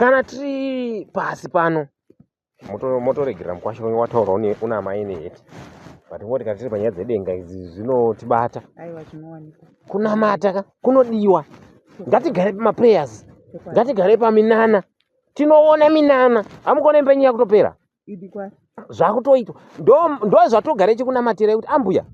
Kana tiri pasi pano motoregerera mukwasha wenyu wataura una amai neheti, but ngoti kana tiri panyaya dzedenga idzi zvinotibata. Aiwa, zvinowanikwa. Kunamata ka kunodiwa. Ngatigare pamaprayers, ngatigare paminana, tinoona minana. Hamukona imba yenyu yakutopera. Idikwa. Zvakutoitwa ndo zvatogara ichikunamatirai kuti ambuya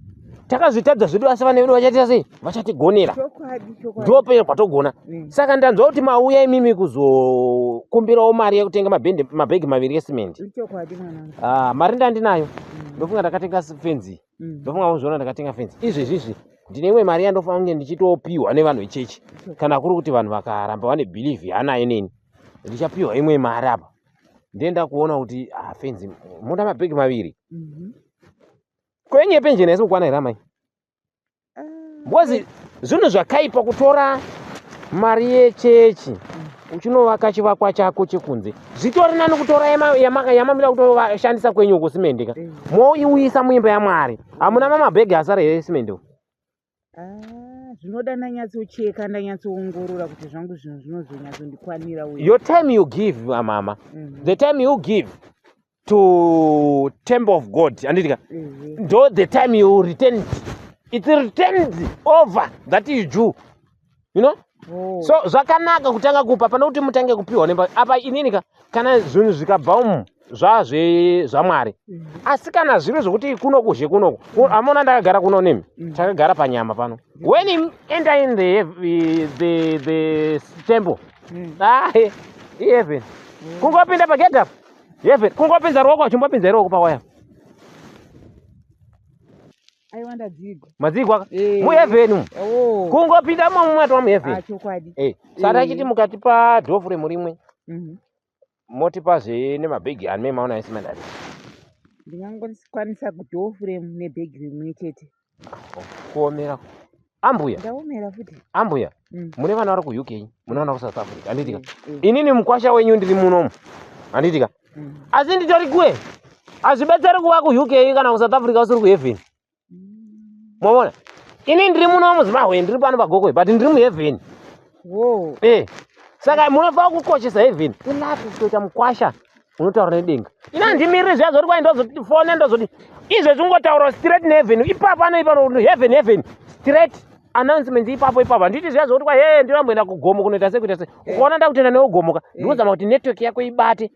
takazvitadza zvedu, asi vana vedu vachaita sei? Vachatigonera. Chokwadi, chokwadi. Ndo kwatogona. Saka ndanzwa kuti mauya imimi kuzokumbirawo mari yekutenga mabhende, mabhegi 2 esimendi. Ichokwadi, mwanangu. Ah, mari ndandinayo. Ndofunga ndakatenga fenzi. Ndofunga muzviona ndakatenga fenzi izvezvizvi. Ndine imwe mari yandofanira kunge ndichitopiwa nevanhu vechechi. Kana kuri kuti vanhu vakaramba vane belief yaanayo neni, ndichapiwa imwe mari apa. Ndenda kuona kuti fenzi moda mabhegi 2. Kwenye yepenjeni haisi kukwana here, amai? Because zvinhu zvakaipa kutora mari yechechi uchinovaka chivakwa chako chekunze. Zvitori nani kutora yamamida kutoshandisa kwenyu uko, simende ka, moiuyisa muimba yaMwari. Hamuna mamabhegi asara here esimende uko? Ah, zvinoda ndanyatsocheka, ndanyatsoongorora kuti zvangu zvinhu zvinozonyatsondikwanira uye. Your time you give, mama, the time you give to temple of God, handiti ka? Ndo the time you return it. It's returned over that you do. Oh. So zvakanaka kutanga kupa pane kuti mutange kupiwa nemba apa. Inini ka, kana zvinhu zvikabva umu zvazve zvaMwari, asi kana zviri zvokuti kuno kuzhe kunoku, amona ndakagara kuno nemi, takagara panyama pano. When you enter in the temple, ah, heaven. Kungopinda pagate apa, heaven. Kungopinza ruoko, chimbopinza ruoko pawaya. Aiwa, ndadzigwa. Madzigwa. Eh. Muheaven umu. Oh. Kungopinda momwe muheaven. Ah, chokwadi. Eh, saka achiti mukati pa door frame rimwe, motipazve nemabhegi ane maona esimandari. Ndingangokwanisa kudoor frame nebhegi rimwe chete. Kuomera, ambuya. Ndaomera futi. Ambuya, mune vana vari kuUK, mune vana kuSouth Africa, handitika? Inini mukwasha wenyu ndiri munomu, handitika? Asi nditori kure. Hazvibetseri kuva kuUK kana kuSouth Africa usiri kuheaven. Maona, ini ndiri muno muZimbabwe, ndiri pano paGokwe, but ndiri muheaven. Wo. Eh, saka munofanira kukoshesa heaven. Ilife kutoita mukwasha unotaura nedenga. Ina handimiriri zviya zoti kwai ndozoti fone, ndozoti izvezvi. Ungotaura straight neheaven ipapo ano ipano, heaven, heaven straight announcement ipapo ipapo. Handiti zviya zvokuti kwai he ndiramboenda kugomo kunoita sei, kuita sei. Ukaona ndakutenda neugomoka, ndikuzama kuti network yako ibate,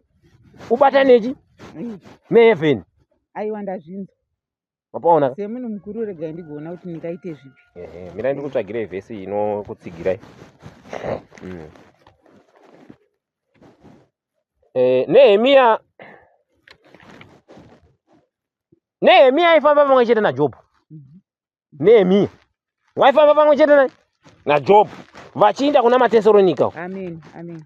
ubata nechi neheaven. Aiwa, ndazvinzwa. Mapaona? Semunhu mukuru, regai ndigoona kuti ndingaite zvipi. Ehe, mina ndikutsvagirei vhesi inokutsigirai. Nehemiya aifamba pamwe chete naJobhu. Nehemiya waifamba pamwe chete naJobhu vachiinda kuna maTesaronika uko. Amen, amen.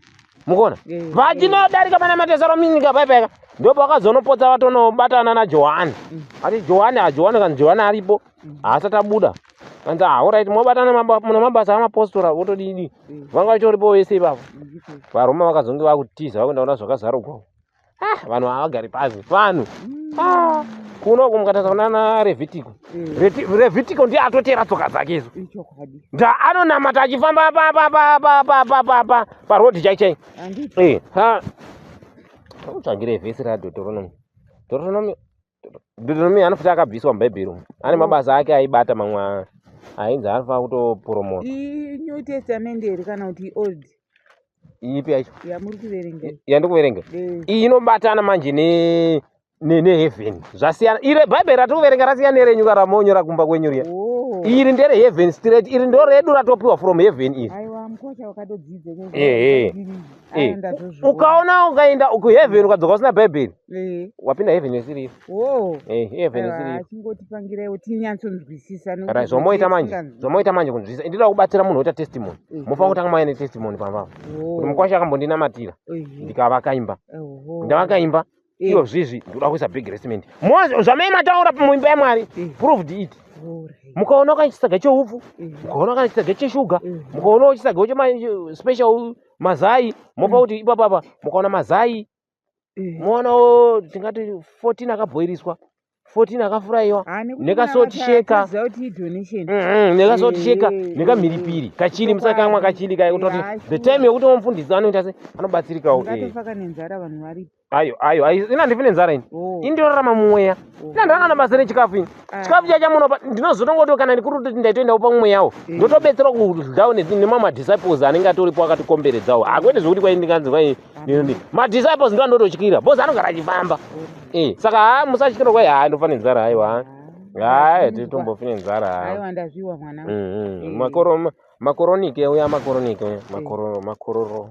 Mukuona? Eh. Vachinodarika pana maTesaronika paipaika, ndipo vakazonopotsa vatonobatana naJohani. Ati Johani, aJohani, kana Johani aripo, haasati abuda. Kanzi, ah, alright, mobatana muna mabasa amapostora, votodidi. Vanga vachitoripo vese ipapo. VaRoma vakazonge vakutiza, vakuenda kuna zvakazarurwa. Ah, vanhu havagari pasi, vanhu. Ah, kunoku mukatarisa kunana Revhitiko, Revhitiko ndiye atotera tsoka dzake izo. Ichokwadi. Nda anonamata achifamba parodhi chai chai. Handiti? Eh, ha utsvagire vhesi raDeuteronomy. Deuteronomy, Deuteronomy anofuti akabviswa mubhaibheri umu. Ane mabasa ake aibata mamwe ainzi anofanira kutopromota. INew Testament here kana kuti Old? Ipi yacho? Yamuri kuverenga. Yandikuverenga? Eh. Iyi inobatana manje neheaven. Zvasiyana. Iri bhaibheri ratiri kuverenga rasiyana nerenyu kana monyora kumba kwenyu riya. Oh. Iri ndere heaven straight. Iri ndo redu ratopiwa from heaven iri. Aiwa, mukosha wakatodzidza. Eh, eh. Aya, ndazozviona. Ukaona ukaenda kuheaven ukadzoka usina bhaibheri, wapinda heaven isiri iyo. Wo. Eh, heaven isiri Aiwa, iyo. chingotipangireiwo tinyatsonzwisisa, nekuti Right, zvomoita manje, tisinganzwisisi. zvomoita manje kunzwisisa. Ndinoda kubatsira munhu oita testimony. Mufanira kutanga mauya netestimony pambapo. Kuti mukwasha akambondinamatira, ndikavaka imba. Oho. Ndavaka imba. Iyo zvezvi ndinoda kuisa bhegi recement. Zvamai mataura muimba yaMwari, proved it. Alright. Mukaona kana chisaga cheupfu, mukaona kana chisaga cheshuga, mukaonawo chisaga chema special mazai, mopa kuti ipapapa mukaona mazai, moonawo tingati 14 akabhoiriswa. 14 akafurayiwa. Ah, nekuti Nekasalt kuna shaker. vataziva kuti idonation. Nekasalt shaker, nekamhiripiri kachili, musakamwa kachili kai kutoti Ya, the sure. time yekuti wamufundisi anoita se anobatsirikawo. Ungatofa kana nenzara vanhu varipo. Ayo, ayo, ayo, ina handifi nenzara ini. Oh. Ini ndinorarama mumweya. Ina ndakana basa nechikafu ini. Ah. Chikafu chacha munopa ndinozotongoti kana ndikuri kutoti ndaitoendawo pamweyawo, ndotobetserwa kudyawo nemamadisciples anenge atoripo akatikomberedzawo. Hakwete zvekuti kwai ndinganzi kwai madisciples ndo andototyira because anogara achifamba. Saka ha, musatyira kwai ha, ndofa nenzara, aiwa. Ah, Hai, titombofi nenzara. Aiwa, ndazviwa mwana. Makoronike uya, makoronike uya, makororo.